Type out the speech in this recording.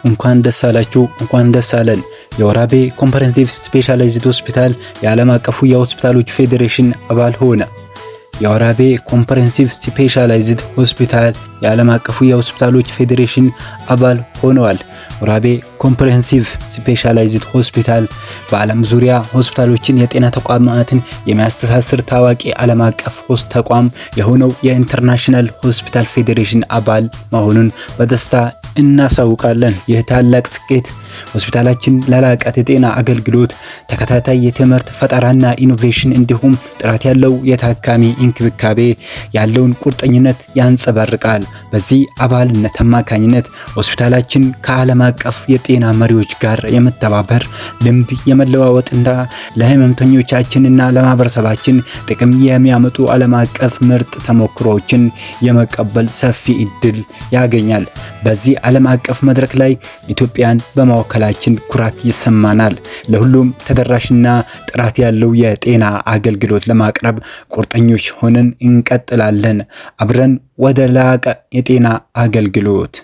እንኳን ደስ አላችሁ፣ እንኳን ደስ አለን። የወራቤ ኮምፕሬሄንሲቭ ስፔሻላይዝድ ሆስፒታል የዓለም አቀፉ የሆስፒታሎች ፌዴሬሽን አባል ሆነ። የወራቤ ኮምፕሬሄንሲቭ ስፔሻላይዝድ ሆስፒታል የዓለም አቀፉ የሆስፒታሎች ፌዴሬሽን አባል ሆነዋል። ወራቤ ኮምፕሬሄንሲቭ ስፔሻላይዝድ ሆስፒታል በዓለም ዙሪያ ሆስፒታሎችን፣ የጤና ተቋማትን የሚያስተሳስር ታዋቂ ዓለም አቀፍ ተቋም የሆነው የኢንተርናሽናል ሆስፒታል ፌዴሬሽን አባል መሆኑን በደስታ እናሳውቃለን። ይህ ታላቅ ስኬት ሆስፒታላችን ለላቀ የጤና አገልግሎት፣ ተከታታይ የትምህርት ፈጠራና ኢኖቬሽን እንዲሁም ጥራት ያለው የታካሚ እንክብካቤ ያለውን ቁርጠኝነት ያንጸባርቃል። በዚህ አባልነት አማካኝነት ሆስፒታላችን ከዓለም አቀፍ የጤና መሪዎች ጋር የመተባበር፣ ልምድ የመለዋወጥና ለህመምተኞቻችንና ለማህበረሰባችን ጥቅም የሚያመጡ ዓለም አቀፍ ምርጥ ተሞክሮዎችን የመቀበል ሰፊ እድል ያገኛል። በዚህ ዓለም አቀፍ መድረክ ላይ ኢትዮጵያን በመወከላችን ኩራት ይሰማናል። ለሁሉም ተደራሽና ጥራት ያለው የጤና አገልግሎት ለማቅረብ ቁርጠኞች ሆነን እንቀጥላለን። አብረን ወደ ላቀ የጤና አገልግሎት።